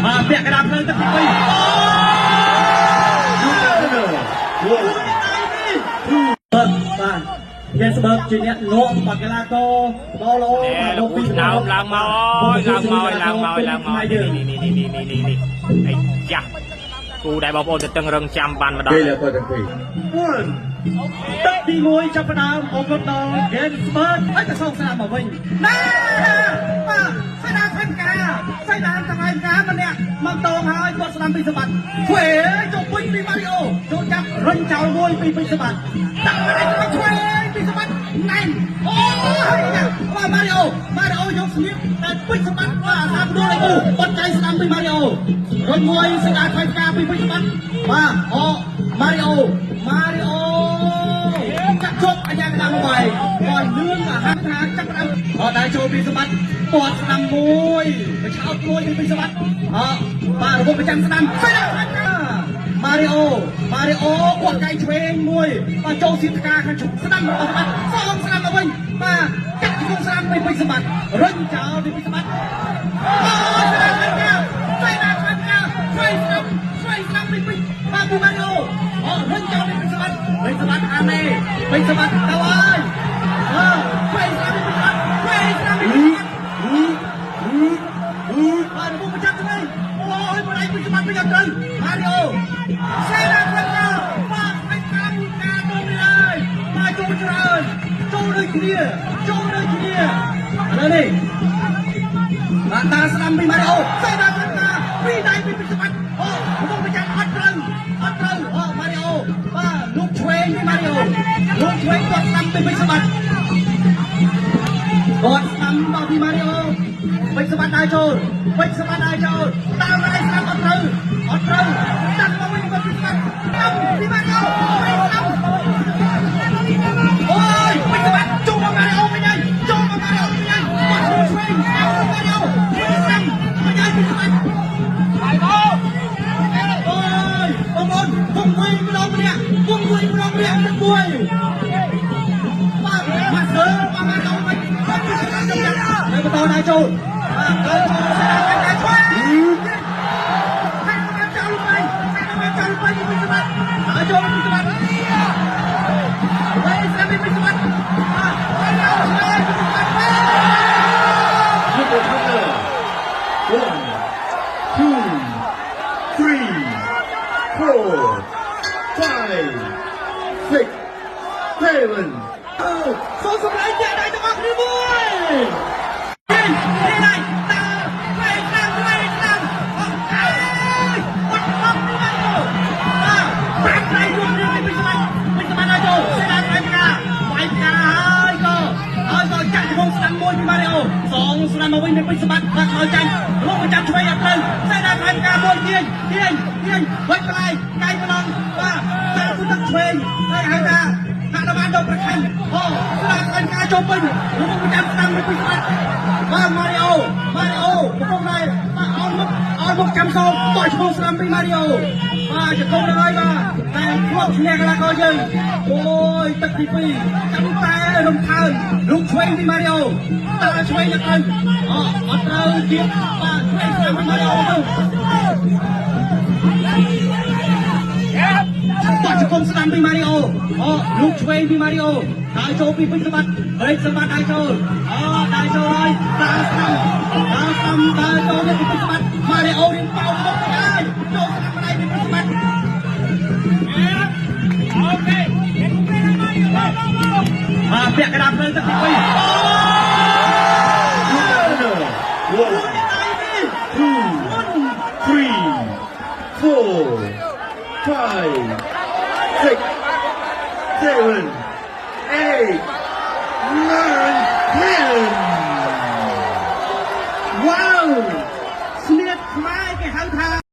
បាទពាក់កណ្ដាលផ្លូវទឹកទី2អូ One, បាទហ្គេនស្បើកជាអ្នកនាំបាកីឡាករល្អល្អបាទលោកពី ឆ្នោមឡើងមកអើយឡើងមកឡើងមកឡើងមកនេះនេះនេះនេះនេះនេះនេះអីយ៉ាគូដែលបងប្អូនទៅតឹងរឹងចាំបានមកដល់ កីឡាករទាំងពីរ ទឹកទី1ចាប់ផ្ដើមអរគុណដល់ Gainsberg ហើយក៏សងស្នាមមកវិញណែបាទសេដាខេមកាសេដាថ្ងៃកាម្នាក់មកតងហើយគាត់ស្ដាំពីសម្បត្តិឆ្វេចូលពេញពីម៉ារីអូចូលចាប់រុញចោលមួយពីពេញសម្បត្តិដាក់មកឆ្វេពីសម្បត្តិណែនអូយបាទម៉ារីអូម៉ារីអូយកស្នៀបតែពេញសម្បត្តិបាទអាសាផ្ដួលឲ្យគូបត់ចៃស្ដាំពីម៉ារីអូរុញមួយសេដាខេមកាពីពេញសម្បត្តិបាទអូម៉ារីអូម៉ារីអូ ចាក់ជប់អាយ៉ាកដាមកបាយគាត់លឿនអាហារថាចាប់ផ្ដើមអត់ដែរចូលពីសម្បត្តិពាត់ស្ដាំមួយបឆោតមួយពីសម្បត្តិអបាទរបបប្រចាំស្ដាំសេដាម៉ារីអូម៉ារីអូគាត់កៃឆ្វេងមួយបាទចូលសៀតផ្កាខាងស្ដាំរបស់សម្បត្តិសងស្ដាំមកវិញបាទកាក់ជង្គង់ស្ដាំពីពេញសម្បត្តិរុញចោលពីពេញសម្បត្តិអូសេដាខាងកាសេដាខាងកាឆ្វេងស្ដាំឆ្វេងស្ដាំពីពេញបាទពីម៉ារីអូអូរុញចោលពីពេញសម្បត្តិពេញសម្បត្តិអាមេពេញសម្បត្តិទៅហើយអើឆ្វេងស្ដាំពីពេញសម្បត្តិឆ្វេងស្ដាំពីពេញសម្បត្តិបាទរបបប្រចាំឆ្វេងអូយបដៃពេញសម្បត្តិវិញអត់ត្រូវម៉ារីអូសេដាខាងកាបាទពេញការមួយការទៅនេះហើយបាទចូលច្រើនចូលដូចគ្នាចូលដូចគ្នាឥឡូវនេះបាទតាស្ដាំពីម៉ារីអូសេដាខាងកាពីដៃពីពេញសម្បត្តិអូរបបប្រចាំអត់ត្រូវអត់ត្រូវអូម៉ារីអូបាទលោកឆ្វេងពីម៉ារីអូលោកឆ្វេងគាត់ស្ដាំពីពេញសម្បត្តិគាត់ស្ដាំមកពីម៉ារីអូពេញសម្បត្តិដើរចូលពេញសម្បត្តិដើរចូលតាមដៃស្ដាំអត់ត្រូវអត់ត្រូវដាក់មកវិញគាត់ពីសម្បត្តិស្ដាំពីម៉ារីអូពេញស្ដាំអូយពេញសម្បត្តិចូលមកម៉ារីអូវិញហើយចូលមកម៉ារីអូវិញហើយគាត់ចូលឆ្វេងស្ដាំម៉ារីអូស្ដាំវិញហើយពីសម្បត្តិអូយបងប្អូនពុំវិញម្ដងម្នាក់ពុំវិញម្ដងម្នាក់ទឹកមួយបាទម៉ាសើបាទម៉ារីអូវិញគាត់ពីសម្បត្តិទៅបន្តដើរចូលបាទដើរចូលសេដាខាងឆ្វេងខាងមកចោលไปខាងមកចោលไปពីសម្បត្តិដើរចូលពីសម្បត្តិវិញស្ដាំពីសម្បត្តិបាទដើរចូលឆ្វេងពីសម្បត្តិ Triple partner. 1, 2, 3, 4, 5, 6, 7. សូមសម្លេងអ្នកដៃទាំងអស់គ្នាមួយនេះនេះដៃតើឆ្វេងស្ដាំឆ្វេងស្ដាំអត់អើយអត់អត់នេះមកបាទប្រាំដៃរួមគ្នាពីសម្បត្តិពីសម្បត្តិឲ្យចូលសេដាថ្ងៃផ្កាវាយផ្កាហើយក៏ហើយក៏ចាក់ជង្គង់ស្ដាំមួយពីម៉ារីអូសងស្ដាំមកវិញពីសម្បត្តិបាទឲ្យចាញ់លោកប្រចាំឆ្វេងអត់ត្រូវសេដាថ្ងៃផ្កាមួយទាញទាញទាញវិចផ្លែកាយប្រឡងបាទតែគឺទឹកឆ្វេងហើយហៅថាហនុមានដល់ប្រខំអូស្ដាំអញការចូលពេញលោកប្រចាំស្ដាំពីសម្បត្តិបាទម៉ារីអូម៉ារីអូកំពុងតែបាទអោនមុខអោនមុខចាំសងបោះឈ្មោះស្ដាំពីម៉ារីអូបាទជង្គង់នឹងហើយបាទតែធ្លាប់ឈ្នះកីឡាករយើងអូយទឹកទី2ចាំតែរំថើនលោកឆ្វេងពីម៉ារីអូតើឆ្វេងទៅត្រូវអូអត់ត្រូវទៀតបាទឆ្វេងស្ដាំពីម៉ារីអូទៅបោះជង្គង់ស្ដាំពីម៉ារីអូអូលោកឆ្វេងពីម៉ារីអូដើរចូលពីពេញសម្បត្តិពេញសម្បត្តិដើរចូលអូដើរចូលហើយដើរស្ដាំដើរស្ដាំដើរចូលពីពេញសម្បត្តិម៉ារីអូរៀងប៉ោមុខទៅហើយចូលស្ដាំម្ដាយពីពេញសម្បត្តិបាទពាក់កណ្ដាលផ្លូវទឹកទី2អូ One, 2, 3, 4, 5, 6, 7, 8, 9, 10. Wow!